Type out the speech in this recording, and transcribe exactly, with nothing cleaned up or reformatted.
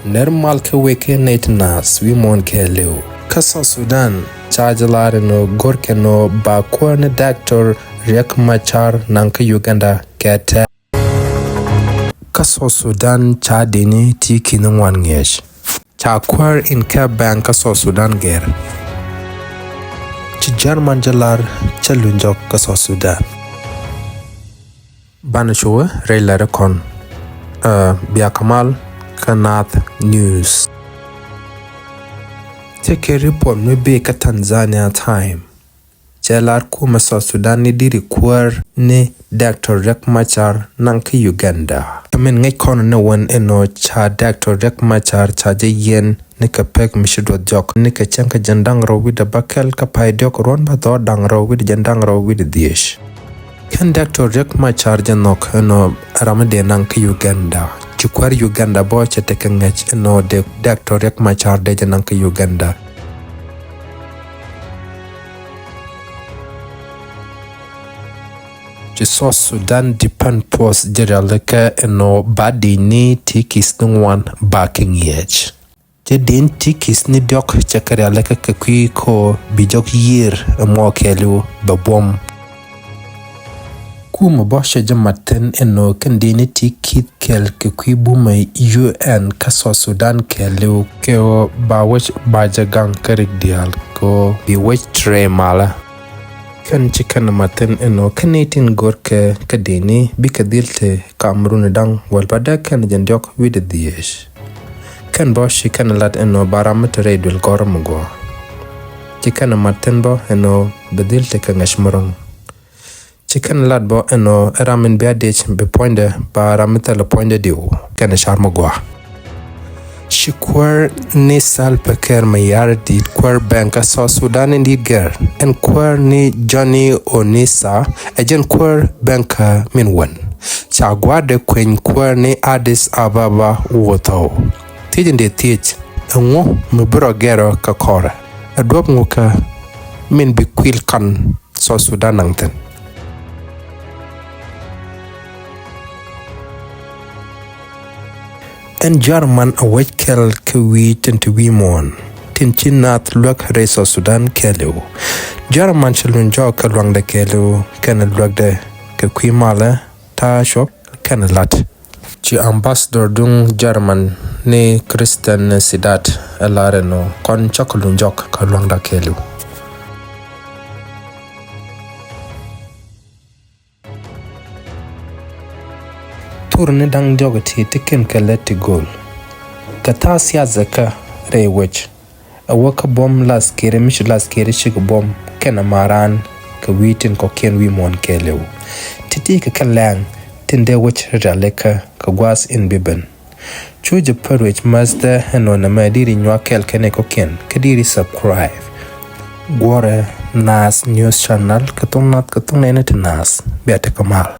Nɛr mal kä wek nɛy ti naath wi̱i̱ muɔ̱ɔ̱n kɛɛliw. Kä South Sudan ca jɛ lar ɛn ɣöö go̱rkɛ ɛn ɣöö ba kuäär ni Doctor Riek Machar naŋ kä Uganda kɛ tɛ̈. Kä South Sudan ca dini ti ki̱ni ŋuan ŋi̱eec. Ca kuäär in kä bɛ̈ŋ kä South Sudan gɛr. Ci German jɛ lar cä luny jɔk kä South Sudan. Banɛ cuɛ rɛy lɛr kɔn, ɛ, bia kɛ mal kä Naath News. Tekɛ report mi bëë kä Tanzania Time. Cɛ lar kumɛ South Sudan ni diri kuäär ni Doctor Riek Machar naŋ kä Uganda. Kä min ŋäc kɔn ni wän ɛn ɣöö ca Doctor Riek Machar ca jɛ yiɛn ni kɛ pek mi ci duɔth jɔk ni kɛ cäŋ kä jiɛn da̱ŋ rɛw wi̱cdɛ bäkɛl kä pay diɔk ruɔ̱n bä dhɔr da̱ŋ rɛw wi̱cdɛ jiɛn da̱ŋ rɛw wi̱cdɛ dhieec. Kɛn Doctor Riek Machar jɛ nhɔk ɛn ɣöö ram mi dee naŋ kä Uganda. Ci kuäär Uganda bä cɛ tekɛ ŋäc ɛn ɣöö dee Doctor Riek Machar dee jɛ naŋ kä Uganda. Ci South Sudan Defense Force jɛ rialikä ɛn ɣöö ba dini ti ki̱th ni ŋuan ba kɛ ŋi̱eec. Jɛ dini ti ki̱th ni diɔk cɛ kɛ rialikä kɛ kui̱ kɛ ɣöö bi jɔk yiër ɛmɔ kɛɛliw bɛ buɔ̱m. Kumɛ bä cɛ jɛ mat thi̱n ɛn ɣöö kɛn dini ti ki̱th kɛl kɛ kui̱ bumɛ U N kä South Sudan kɛɛliw kɛ ɣöö ba wec ba jɛ gaŋ kä rik diaal kɛ ɣöö bi wec tɛrɛ malä. Kɛn ci kɛn mat thi̱n ɛn ɣöö kɛn ni tin go̱rkɛ kä dini bikɛ dhil te kam runi da̱ŋ wäl bä dee kɛn jɛn diɔk wi̱cdɛ dhieec. Kɛn bä ci kɛn lat ɛn ɣöö ba ram mi te rɛy duël gɔ̱rä mi gɔaa. Ci kɛn mat thi̱n bä ɛn ɣöö bɛ dhil te kɛ ŋäc mi ro̱ŋ. Ci kɛn lat bä ɛn ɣöö ɛ ram in bia dec bi puɔ̱nydɛ ba ram mi thilɛ puɔ̱nydɛ diw kɛn car mi gɔaa. Ci kuäär ni Salva Kiir Mayardit kuäär bɛ̈ŋ kä South Sudan in di̱t gɛr. Ɛn kuäär ni Johnny Onisa ɛ jɛn kuäär bɛ̈ŋ kä min wän. Ca gua̱a̱thdɛ kueny kuäär ni Addis Ababa wuɔ̱thɔw. Thiec in dee thiec, ɛŋu mi bi rɔ gɛr ɔ kä kɔrɛ? Ɛ duɔ̱p ŋu kä min bi kuil kan South Sudan naŋ thi̱n? Ɛn German a wec kɛl kä wi̱i̱ tin ti wi̱i̱ muɔ̱ɔ̱n tin ci naath luäk rɛy South Sudan kɛɛliw. German ci luny jɔɔk kä luaŋdɛ kɛɛliw kɛnɛ luäkdɛ kɛ kui̱ malä ta̱a̱ cuɔp kɛnɛ la̱t. Ci ambassador duŋ German ni Christian Sidat ɛ lar ɛn ɣöö kɔn cä kɛ luny jɔk kä luaŋdɛ kɛɛliw. Thurni da̱ŋ diɔk ti ti ken kɛ lät ti go̱o̱l. Kɛ tha̱a̱ siathɛ kä rɛy wec. A wä kä buɔ̱m lath kiri mi ci lath kiri cikɛ buɔ̱m kɛnɛ maran kɛ wi̱i̱ tin kɔ̱kiɛn wi̱i̱ muɔ̱ɔ̱n kɛɛliw. Ti̱ti̱ kɛ kɛ lɛŋ tin dee wec rialikä kɛ gua̱a̱th in bi ben. Cu jɛ pär wec mäthdä ɛn ɣöö nɛmɛ diri nyuak kɛɛl kɛnɛ kɔ̱kiɛn kä diri subscribe. Guɔ̱rɛ Naath News Channel kɛ thok nath kɛ thok nɛɛni ti naath. Bia tekɛ mal.